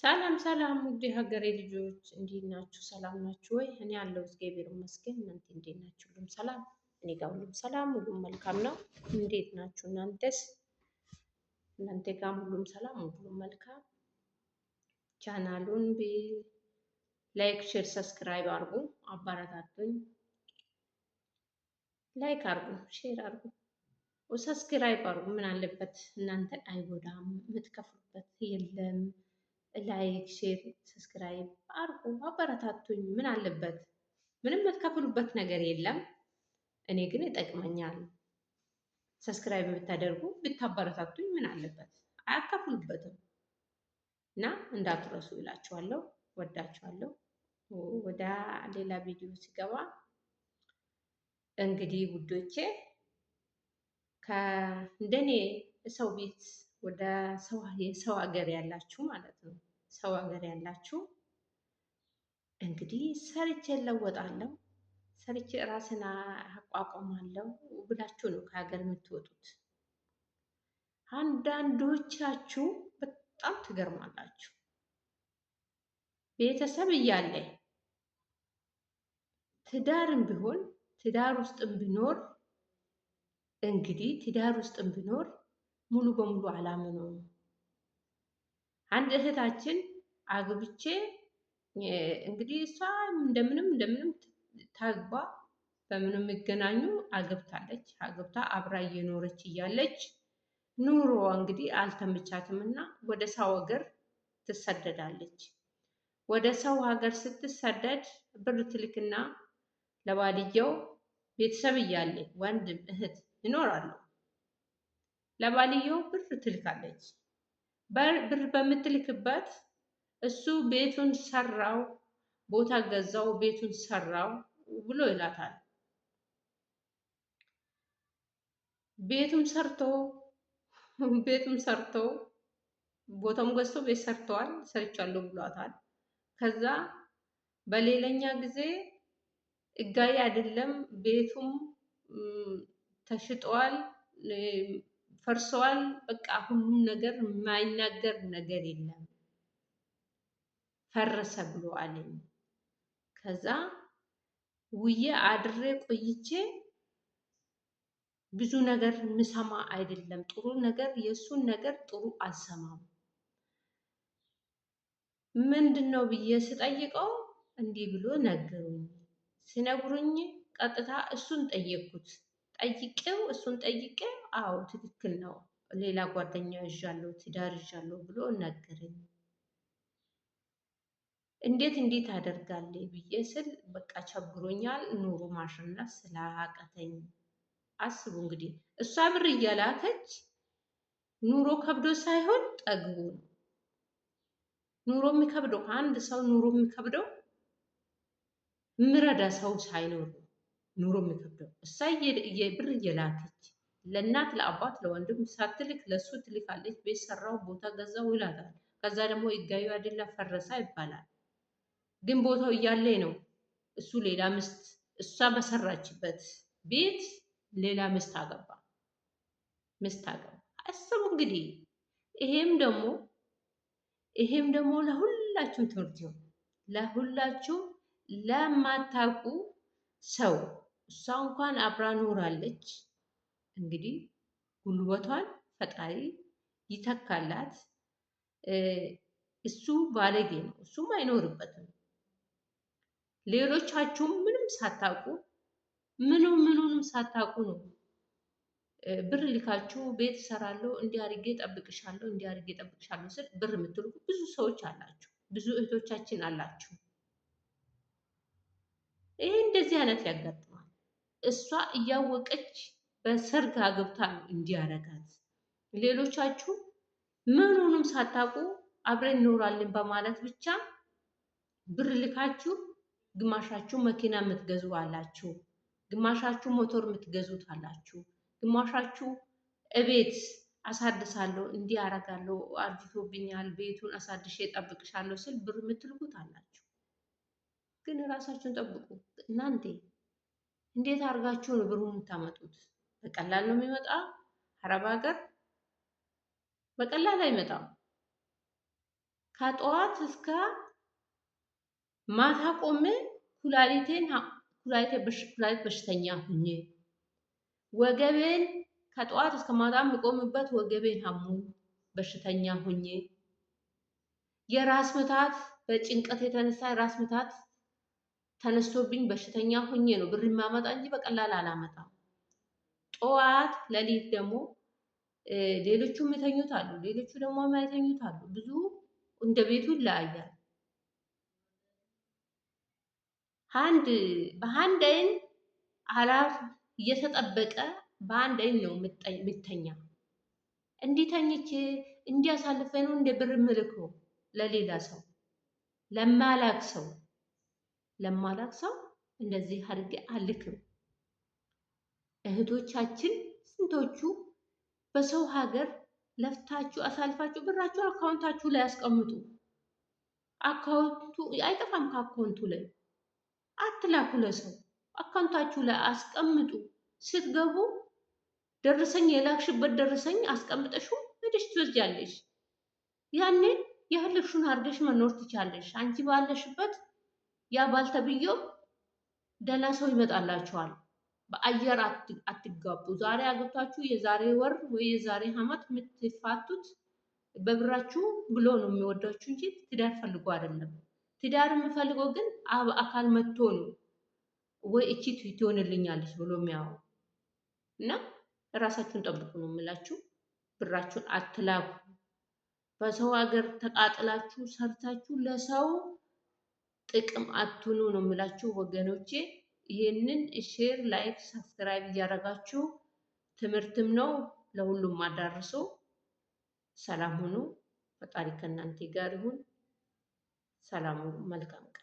ሰላም ሰላም ውድ የሀገሬ ልጆች እንዴት ናችሁ? ሰላም ናችሁ ወይ? እኔ ያለው እግዚአብሔር ይመስገን። እናንተ እንዴት ናችሁ? ሁሉም ሰላም? እኔ ጋር ሁሉም ሰላም፣ ሁሉም መልካም ነው። እንዴት ናችሁ እናንተስ? እናንተ ጋርም ሁሉም ሰላም፣ ሁሉም መልካም። ቻናሉን like፣ share፣ subscribe አድርጉ፣ አበረታቱኝ። Like አድርጉ፣ share አድርጉ፣ subscribe አድርጉ። ምን አለበት እናንተን አይጎዳም፣ የምትከፍሉበት የለም። Like፣ share፣ subscribe አርጉ፣ አበረታቱኝ። ምን አለበት? ምንም የምትከፍሉበት ነገር የለም። እኔ ግን ይጠቅመኛል። Subscribe ብታደርጉ ብታበረታቱኝ ምን አለበት? አያከፍሉበትም እና እንዳትረሱ ይላችኋለሁ። ወዳችኋለሁ። ወደ ሌላ ቪዲዮ ሲገባ እንግዲህ ውዶቼ እንደኔ ሰው ቤት ወደ የሰው ሀገር ያላችሁ ማለት ነው። ሰው ሀገር ያላችሁ እንግዲህ ሰርቼ እለወጣለሁ፣ ሰርቼ ራስን አቋቁማለሁ ብላችሁ ነው ከሀገር የምትወጡት። አንዳንዶቻችሁ በጣም ትገርማላችሁ። ቤተሰብ እያለ ትዳርም ቢሆን ትዳር ውስጥም ቢኖር እንግዲህ ትዳር ውስጥም ቢኖር ሙሉ በሙሉ አላምነውም። አንድ እህታችን አግብቼ እንግዲህ እሷ እንደምንም እንደምንም ታግባ በምንም የሚገናኙ አግብታለች። አግብታ አብራ እየኖረች እያለች ኑሮዋ እንግዲህ አልተመቻትም እና ወደ ሰው ሀገር ትሰደዳለች። ወደ ሰው ሀገር ስትሰደድ ብር ትልክና ለባልየው ቤተሰብ እያለ ወንድም እህት ይኖራሉ። ለባልየው ብር ትልካለች። ብር በምትልክበት እሱ ቤቱን ሰራው፣ ቦታ ገዛው፣ ቤቱን ሰራው ብሎ ይላታል። ቤቱም ሰርቶ ቤቱም ሰርቶ ቦታም ገዝቶ ቤት ሰርተዋል፣ ሰርቻለሁ ብሏታል። ከዛ በሌላኛ ጊዜ ሕጋዊ አይደለም ቤቱም ተሽጧል፣ ፈርሰዋል። በቃ ሁሉም ነገር የማይናገር ነገር የለም። ፈረሰ ብሎ አለኝ። ከዛ ውዬ አድሬ ቆይቼ ብዙ ነገር ምሰማ አይደለም ጥሩ ነገር የእሱን ነገር ጥሩ አልሰማም። ምንድን ነው ብዬ ስጠይቀው እንዲህ ብሎ ነገሩኝ። ሲነግሩኝ ቀጥታ እሱን ጠየቅኩት። ጠይቄው እሱን ጠይቄው አዎ ትክክል ነው፣ ሌላ ጓደኛ ይዣለሁ፣ ትዳር ይዣለሁ ብሎ ነገረኝ። እንዴት እንዴት አደርጋለሁ ብዬ ስል በቃ ቸግሮኛል፣ ኑሮ ማሸነፍ ስላቃተኝ። አስቡ እንግዲህ እሷ ብር እየላከች ኑሮ ከብዶ ሳይሆን ጠግቦ ነው። ኑሮ የሚከብደው አንድ ሰው ኑሮ የሚከብደው የሚረዳ ሰው ሳይኖር ነው። ኑሮ የሚከብደው እሷ ብር እየላከች ለእናት ለአባት ለወንድም ሳትልክ ለእሱ ትልካለች። ቤት ሰራው፣ ቦታ ገዛው ይላታል። ከዛ ደግሞ ሕጋዊ አይደለ ፈረሳ ይባላል። ግን ቦታው እያለ ነው እሱ ሌላ ሚስት እሷ በሰራችበት ቤት ሌላ ሚስት አገባ ሚስት አገባ። አስቡ እንግዲህ ይሄም ደግሞ ይሄም ደግሞ ለሁላችሁም ትምህርት ይሁን፣ ለሁላችሁ ለማታውቁ ሰው። እሷ እንኳን አብራ ኖራለች። እንግዲህ ጉልበቷን ፈጣሪ ይተካላት። እሱ ባለጌ ነው፣ እሱም አይኖርበትም። ሌሎቻችሁም ምንም ሳታውቁ ምኑ ምኑንም ሳታውቁ ነው ብር ልካችሁ ቤት እሰራለሁ፣ እንዲህ አድርጌ እጠብቅሻለሁ፣ እንዲህ አድርጌ እጠብቅሻለሁ ስል ብር የምትልኩ ብዙ ሰዎች አላችሁ፣ ብዙ እህቶቻችን አላችሁ። ይሄ እንደዚህ አይነት ያጋጥማል። እሷ እያወቀች በሰርግ አግብታ ነው እንዲያረጋት። ሌሎቻችሁ ምኑንም ሳታውቁ አብረን እንኖራለን በማለት ብቻ ብር ልካችሁ ግማሻችሁ መኪና የምትገዙ አላችሁ፣ ግማሻችሁ ሞተር የምትገዙት አላችሁ፣ ግማሻችሁ እቤት አሳድሳለሁ፣ እንዲህ አረጋለሁ፣ አርጅቶብኛል፣ ቤቱን አሳድሼ እጠብቅሻለሁ ስል ብር የምትልኩት አላችሁ። ግን ራሳችሁን ጠብቁ። እናንተ እንዴት አድርጋችሁ ነው ብሩን የምታመጡት? በቀላል ነው የሚመጣ? አረብ ሀገር በቀላል አይመጣም። ከጠዋት እስከ ማታ ቆሜ ኩላሊቴን ኩላሊቴ ኩላሊት በሽተኛ ሁኜ፣ ወገቤን ከጠዋት እስከ ማታ የምቆምበት ወገቤን አሞኝ በሽተኛ ሁኜ፣ የራስ ምታት በጭንቀት የተነሳ የራስ ምታት ተነስቶብኝ በሽተኛ ሁኜ ነው ብር የማመጣ እንጂ በቀላል አላመጣም። ጠዋት ለሊት ደግሞ ሌሎቹ የሚተኙት አሉ፣ ሌሎቹ ደግሞ የማይተኙት አሉ። ብዙ እንደ ቤቱ ይለያያል። አንድ በአንድ አይን አላፍ እየተጠበቀ በአንድ አይን ነው የምተኛ። እንዲህ ተኝቼ እንዲያሳልፈ ነው እንደ ብር ምልከው ለሌላ ሰው፣ ለማላክ ሰው ለማላክ ሰው እንደዚህ አድርጌ አልክም። እህቶቻችን ስንቶቹ በሰው ሀገር ለፍታችሁ አሳልፋችሁ ብራችሁ አካውንታችሁ ላይ አስቀምጡ። አካውንቱ አይጠፋም። ከአካውንቱ ላይ አትላኩ ለሰው፣ አካውንታችሁ ላይ አስቀምጡ። ስትገቡ ደረሰኝ የላክሽበት ደረሰኝ አስቀምጠሽው ሄደሽ ትወስጃለሽ። ያኔ የፈለግሽውን አድርገሽ መኖር ትቻለሽ። አንቺ ባለሽበት ያ ባልተብዬው ደህና ሰው ይመጣላችኋል። በአየር አትጋቡ። ዛሬ አግብታችሁ የዛሬ ወር ወይ የዛሬ አመት የምትፋቱት በብራችሁ ብሎ ነው የሚወዳችሁ እንጂ ትዳር ፈልጎ አይደለም። ትዳር የምፈልገው ግን አካል መጥቶ ነው ወይ እቺ ትሆንልኛለች ብሎ የሚያው። እና ራሳችሁን ጠብቁ ነው የምላችሁ። ብራችሁን አትላኩ። በሰው ሀገር ተቃጥላችሁ ሰርታችሁ ለሰው ጥቅም አትሁኑ ነው የምላችሁ ወገኖቼ። ይሄንን share፣ like፣ subscribe እያደረጋችሁ ትምህርትም ነው ለሁሉም አዳርሶ። ሰላም ሁኑ። ፈጣሪ ከእናንተ ጋር ይሁን። ሰላም፣ መልካም ቀን።